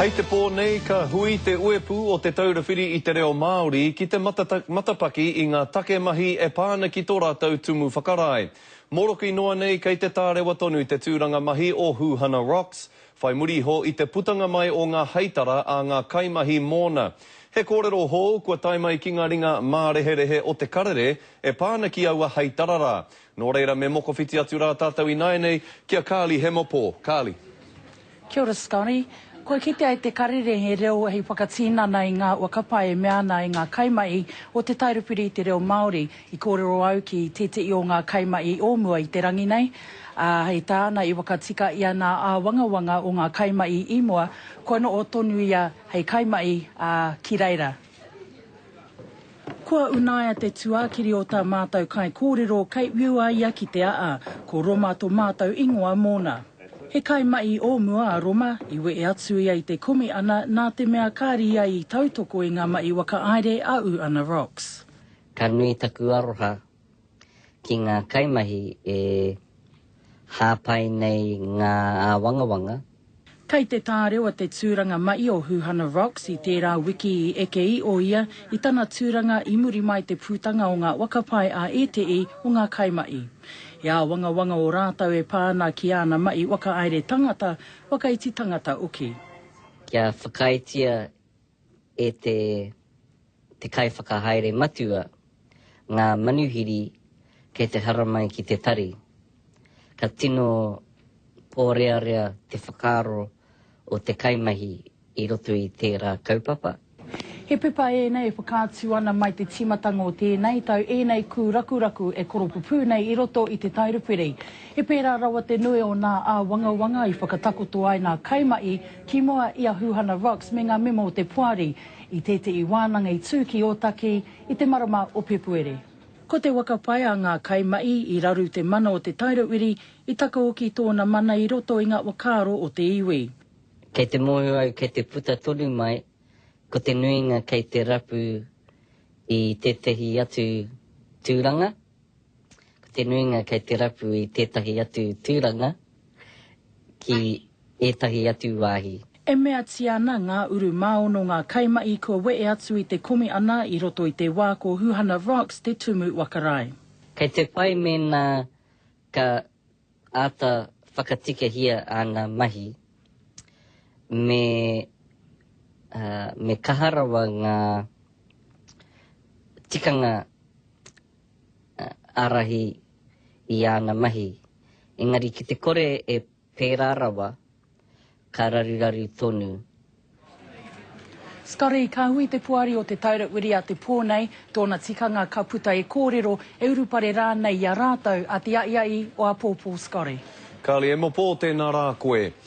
Hei te pō nei ka hui te uepū o Te Taura Whiri i te Reo Māori ki te matapaki i ngā take mahi e pā ana ki tō rātou tumu whakarae. Moroki noa nei kei te tārewa tonu te tūranga mahi o Huhana Rocks, whai muri iho i te putanga mai o ngā heitara a ngā kaimahi mōna. He kōrero hou kua tae mai ki ngā ringa māreherehe o Te Karere e pā ana ki aua heitara rā. Nō reira me mokowhiti atu rā tātou ināianei ki a Carly Hemopo. Carly. Kia ora Scotty. Kua kitea e te karere he reo hei whakatinana i ngā whakapae e mea ana e ngā kaimahi o Te Tairupiri i te reo Māori. I kōrero au ki tētehi o ngā kaimahi o mua i te rangi nei, ā, hei tāna i whakatika ia nā āwangawanga o ngā kaimahi i mua, kua noho tonu ia hei kaimahi, ā, ki reira. Kua unaia te tuakiri o tā mātou kaikōrero kei whiua ia ki te aa, ko Roma to mātou ingoa mōna. He kaimahi o mua a Roma, i wehe atu ia i te komi ana nā te mea kāri ia i tautoko i ngā mahi whakahaere a Uana Rocks. Ka nui taku aroha ki ngā kaimahi e hāpai nei ngā āwangawanga. Kei te tārewa te tūranga mahi o Huhana Rocks i tērā wiki i eke iho ia i tana tūranga i muri mai te putanga o ngā whakapae a ētehi o ngā kaimahi. He āwangawanga o rātou e pā ana ki āna mahi whakahaere tangata, whakaiti tangata hoki. Kia whakaaetia e te te kaiwhakahaere matua ngā manuhiri kei te haramai ki te tari. Ka tino pōrearea te whakaaro o te kaimahi i roto i tērā kaupapa. He pepa ēnei e whakaatu ana mai te tīmatanga o tēnei tau ēnei kūrakuraku e koropupū nei i roto i te tairupiri. He pērā rawa te nui o nā āwangawanga i whakatakoto ai nā kaimahi ki mua i a Huhana Rocks me ngā mema o te poari i tētehi wānanga i tū ki Ōtaki i te marama o Pepuere. Ko te waka pai a ngā kaimahi i raru te mana o te tairawiri i takaoki tōna mana i roto i ngā whakaaro o te iwi. Kei te mōhio au kei te puta tonu mai, ko te nuinga kei te rapu i tētehi atu tūranga, ko te nuinga kei te rapu i tētahi atu tūranga ki ētahi atu wāhi. E meatia ana ngā uru māono ngā kaimahi kua wehe atu i te komi ana i roto i te wā ko Huhana Rocks te tumu whakarae. Kei te pai mēnā ka āta whakatikahia āna mahi, me, me kaha rawa ngā tikanga ārahi i āna mahi. Engari ki te kore e pērā rawa, ka raruraru tonu. Scotty, ka hui te poari o Te Taura Uri a te pō nei, tōna tikanga ka puta e kōrero, e urupare rānei i a rātou a te a'ia'i o āpōpō Scotty. Carly Emopō, tēnā rā koe.